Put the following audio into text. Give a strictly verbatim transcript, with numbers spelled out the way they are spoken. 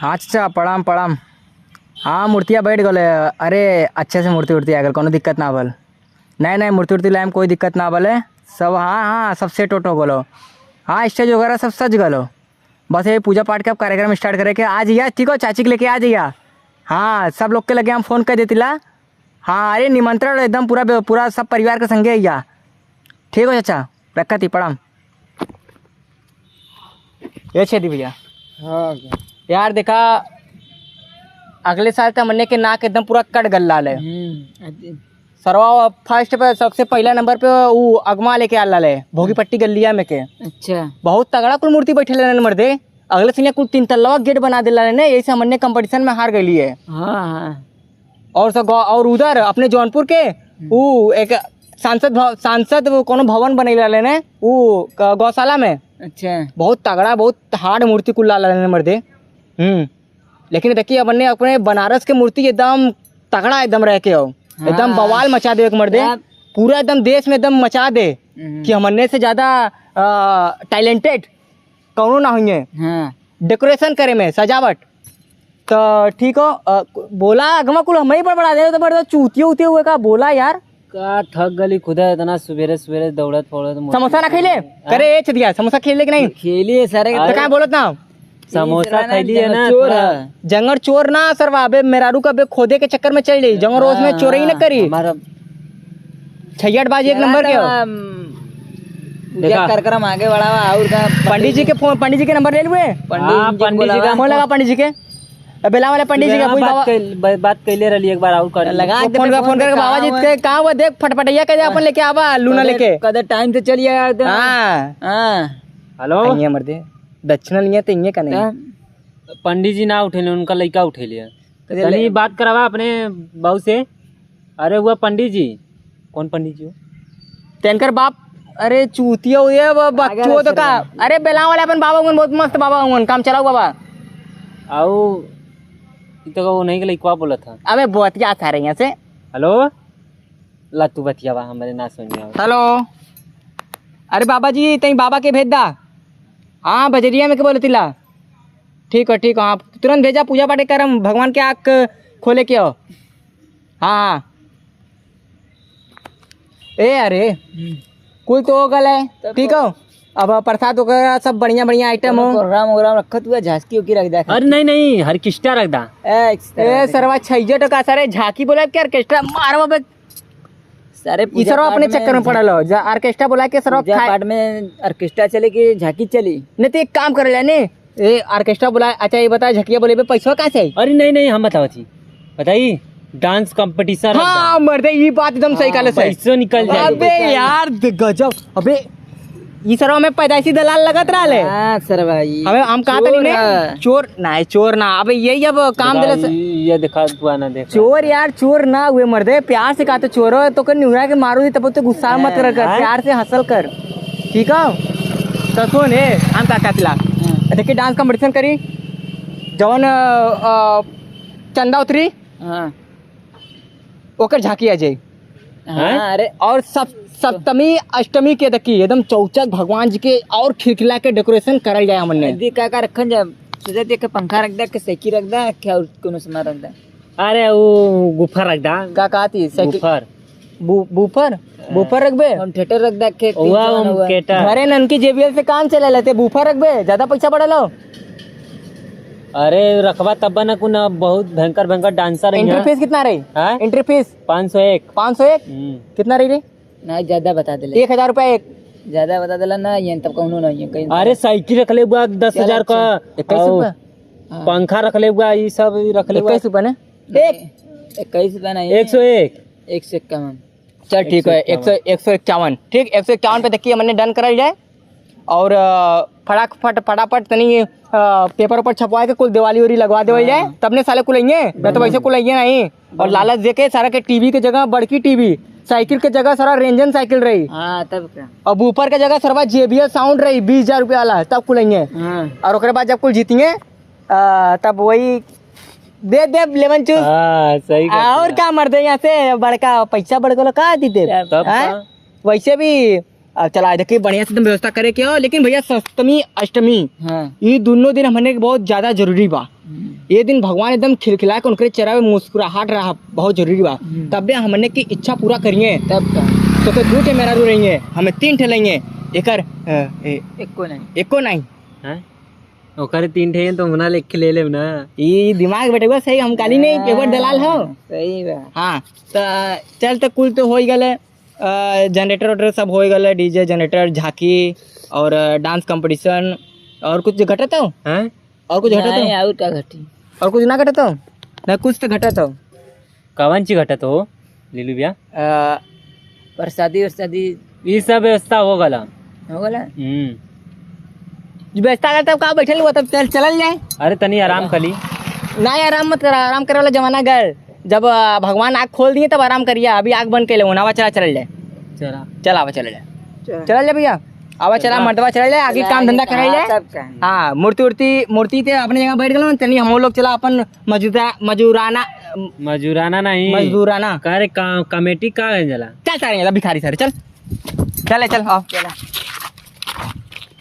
हाँ चाचा, प्रणाम, प्रणाम। हाँ, मूर्तिया बैठ गल है। अरे, अच्छे से मूर्ति उर्ति आ गल, कोनो दिक्कत ना भल। नहीं, नहीं, मूर्ति उर्ति लाए में कोई दिक्कत ना भल है। सब, हाँ, हाँ, सब सेट उट हो गलो। हाँ, स्टेज वगैरह सब सज गलो। बस ये पूजा पाठ के अब कार्यक्रम स्टार्ट करे के। आ जइया, ठीक हो, चाची के लेके आ जइया। हाँ, सब लोग के लगे हम फोन कर देतिला। हाँ, अरे निमंत्रण एकदम पूरा बे-, पूरा सब परिवार के संगे अइया। ठीक हो चाचा, रखत ही, प्रणाम। ए छेदी भइया। हाँ। यार देखा, अगले साल त मन्ने के नाक एकदम पूरा कट गल लाले। हम्म, अति- सरवा फर्स्ट पे सबसे पहला नंबर पे ऊ अगवा लेके आल लाले, भोगी पट्टी गलिया में के। अच्छा। बहुत तगड़ा कुल मूर्ति बैठे लेने मर्दे। अगले साल कुल तीन तल्ला गेट बना दे लाले ने, यही से मन्ने कंपटीशन में हार गइली है। हाँ, हाँ। और सब गौ-, और उधर अपने जौनपुर के, हम्म। ऊ एक सांसद भव-, सांसद वो कोनो भवन बनैले रहले ने, ऊ क-, गौशाला में। अच्छा। बहुत तगड़ा, बहुत हार्ड मूर्ति कुल लाल रहले मर्दे। हम्म। लेकिन देखिए, अपने, अपने बनारस के मूर्ति एकदम तगड़ा एकदम रह के हो, हाँ। एकदम बवाल मचा दे एक मर्दे। क्या? पूरा एकदम देश में एकदम मचा दे हम्म। कि हमने से ज्यादा, अ, टैलेंटेड कौनो ना होइए। हाँ। डेकोरेशन करे में, सजावट। तो ठीक हो, अ, बोला अगवा कुल हम ही बड़बड़ा दे, तो बड़ा चूतियो उतियो हुए का बोला यार। का थक गली खुदा, इतना सुबेरे सुबेरे दौड़त फौड़त मोटर समोसा ना खइले? हाँ? करे ए छदिया, समोसा खइले कि नहीं? खेलिए सारे के तो अरे, का बोलत ना? समोसा तीसरा ना, खइली है ना, जंगल चोर थोड़ा। है। जंगल चोर ना सरवा, अबे मेहरारू का अबे खोदे के चक्कर में चल जाई, जंगल रोज में हाँ, चोरई ना हाँ, करी। हमारा छैयाट बाजी एक नंबर के हो। हम पूजा देखा। कार्यक्रम आगे बढ़ावा और का पंडित जी के फोन, पंडित जी के नंबर ले लुए। पंडित हाँ, जी के पंडित जी बोलावा। का फोन लगा पंडित जी के। अब बेला वाले पंडित जी का सुबह पूछ बात बाबा। कइल-, ब-, बात कइले रहली एक बार और कर ली। लगा वो दे फोन पे का, फोन फोन करके बाबा जी बतावा। के कहा हुआ देख फटफटैया कह दे अपन हाँ। लेके आवा लूना कदे, लेके। कदे टाइम से चलिए यार तो। हाँ। हाँ। हेलो। आइए मर्दे। दक्षिणा लिए तो इन्हें का नहीं। हाँ। पंडित जी ना उठेले, उनका लइका उठेले। कदे तनी ले- बात करावा अपने बाबू से। अरे हुआ पंडित जी। कौन पंडित जी हो? तेनकर बाप, अरे चूतिया हुए, वो बच्चू हो तो का? अरे बेलाव वाले अपन बाबा हुन, बहुत मस्त बाबा हुन, काम चलाऊ बाबा। आओ, ई तो वो नहीं के लइकवा बोला था। अबे बोतिया था रे यहाँ से। हेलो, ला तू बतियावा, हमरे ना सुनिया। हेलो, अरे बाबा जी, तई बाबा के भेज दा। हाँ, बजरिया में के बोले तिला। ठीक हो, ठीक हो, आप तुरंत भेजा, पूजा पाठ करम, भगवान के आँख खोले के हो। हाँ, हाँ। ए, अरे, हम्म। कुल तो हो गल है, तब ठीक तो हो? अब प्रसाद वगैरह सब बढ़िया, बढ़िया आइटम कोनो हो। प्रोग्राम वोग्राम रखत हुआ, झांकी उकी रख दे। अरे नहीं, नहीं, ऑर्केस्ट्रा रख दा। ए, इस तरह ए, से। सरवा, छैया टका, सारे झांकी बोला क्या, ऑर्केस्ट्रा मारवा बे। सारे ई पूजा सरवा पाठ अपने में चक्कर में झा-, पड़ल हो। जा, ऑर्केस्ट्रा बोला के सरवा पूजा खाए। पाठ में ऑर्केस्ट्रा चले कि झांकी चली? नहीं तो एक काम कर ले ने, ए, ऑर्केस्ट्रा बुलाए, अच्छा, ये बता, झकिया बोले बे, पैसवा कहाँ से आई? अरे नहीं, नहीं, हम बतावत ही। बताई, डांस कंपटीशन रख हाँ, दा। मर्दे, ये बात एकदम सही हाँ, कहले से। पैसो निकल जाए। अबे यार, दे गजब। अबे, ई सरवा में पैदाइशी दलाल लगत रहले। हाँ, सरवा, ई हमें, हम कहा चोर तनी ने, है। चोर, नहीं, चोर ना। अबे, ये अब काम सरवा, देले से। ई, ये देखा, तू आना देख। चोर यार, चोर ना हुए मर्दे, प्यार से कहा तो चोर हो, तो कर निहुरा के मारो, तब तो गुस्सा मत कर, कर, हाँ। प्यार से हंसल कर, ठीक हो? तो सुन, ए, हम का कहतिला, हाँ। देखिए, डांस कंपटीशन करी, जवन, अ, अ, चंदा उतरी, हाँ। ओकर झांकी आ जाई। हाँ, हैं? अरे। और सप-, सप्तमी, अष्टमी के देखी, एकदम चौचक भगवान जी के और खिलखिला के डेकोरेशन करल जाए हमन ने। दी का, का रखन जाए? सोचे थे कि पंखा रख दे, कि साइकिल रख दे, क्या और कोनो सामान रख दे? अरे, वो गुफा रख दा। का, का थी? साइकिल? बुफर। बु-, बुफर? हाँ। बुफर रखबे? होम थिएटर रख दे, के तीन हुआ, जवान होम हुआ। थिएटर। घरे ननकी जे बी एल से काम चले लेते, बुफर रखबे? ज्यादा पैसा बढ़ल हो। अरे, रखबा तब ना, कुन बहुत भयंकर, भयंकर डांसर है एंट्री यहाँ। फीस कितना रही? हाँ? एंट्री फीस? पाँच सौ एक। पाँच सौ एक? हम्म। कितना रही रे? ना, ज्यादा बता देले। एक हजार रुपया एक। ज्यादा बता देला ना, ये तब कौनो नहीं है, कहीं अरे, साइकिल रख ले बा दस हजार का, इक्कीस और रुपया? हाँ। पंखा रख ले बा, ये सब रख ले बा। इक्कीस रुपया ने? एक। इक्कीस रुपया नहीं। एक सौ एक। एक सौ इक्यावन। चल, ठीक है, एक सौ, एक सौ इक्यावन। ठीक, एक सौ इक्यावन पे देखिए, हमने डन करल जाए। और, अ, फटाफट, फटाफट तनी, अ, पेपर उपर छपवा के कुल दिवाली उवाली लगवा देवल जाए, हाँ। तब ने साले कुल अइहे, ना तो वैसे कुल अइहे नहीं। और लालच देके सारा के टीवी के जगह बड़की टीवी, साइकिल के जगह सारा रेंजन साइकिल रही। हाँ, तब क्या? और बुफर के जगह सरवा जे बी एल साउंड रही, बीस हजार रुपया वाला, तब कुल अइहे। हाँ। और ओकरे बाद जब कुल जीतिए, आ, तब वही दे दे लेमन चूस। हाँ, सही बात और है। का मर्दे, यहाँ से बड़का पैसा बढ़ गलो का दी दे? तब हाँ? का? वैसे भी, आ, चला, देखिए, बढ़िया से तुम व्यवस्था करे के हो, लेकिन भैया, सप्तमी, अष्टमी, हाँ। ये दोनों दिन हमने के बहुत ज्यादा जरूरी बा। हम्म। ये दिन भगवान एकदम खिलखिला के उनके चेहरा में मुस्कुराहट रहा, बहुत जरूरी बा। हम्म। तबे हमने की इच्छा पूरा करिए। तब का? तो के दू ठे मेहरारू रहिए, हमें तीन ठे लेंगे। एकर, अ, ए, एको नहीं। एको नहीं। हैं? ओकरे तीन ठे तो मना लेके ले लेब ना। ई दिमाग बेटवा सही, हम काली नहीं, एक बार दलाल हो। सही बा। हाँ, त चल, त कुल तो हो ही गले, अ, जनरेटर वनरेटर सब हो ही गले, डीजे, जनरेटर, झांकी और, अ, डांस कंपटीशन। और कुछ घटत हो? हैं? और कुछ घटत हो? नहीं, और का घटी? और कुछ ना घटत हो? ना, कुछ तो घटत हो। कवन चीज घटत हो, लीलू भैया? अ, प्रसादी उरसादी। ई सब व्यवस्था हो गला। हो गला? हम्म। व्यवस्था करता का बैठल हुआ, तब चल, चलल जाए। अरे, तनी आराम कर ली। नहीं, आराम मत करा, आराम करे वाला जमाना गए। जब, अ, भगवान आँख खोल दिए, तब आराम करिए। अभी आँख बंद कर ले, आवा चला, चलल जाए। चला। चल, आवा चलल जाए। चल। चलल जाए भैया, आवा चला, चला। मर्दवा चलल जाए, आगे चला, काम धंधा आगे कराई ले। काम, सब काम। हाँ, मूर्ति उर्ति, मूर्ति ते अपने जगह बैठ गलो, चलिए हम लोग चला अपन मजूरा-, मजूराना, मजूराना नहीं। मजदूराना। का रे, का-, कमेटी का है जला? चल सारे, चल भिखारी सारे, चल। चल, चल, आओ। चला।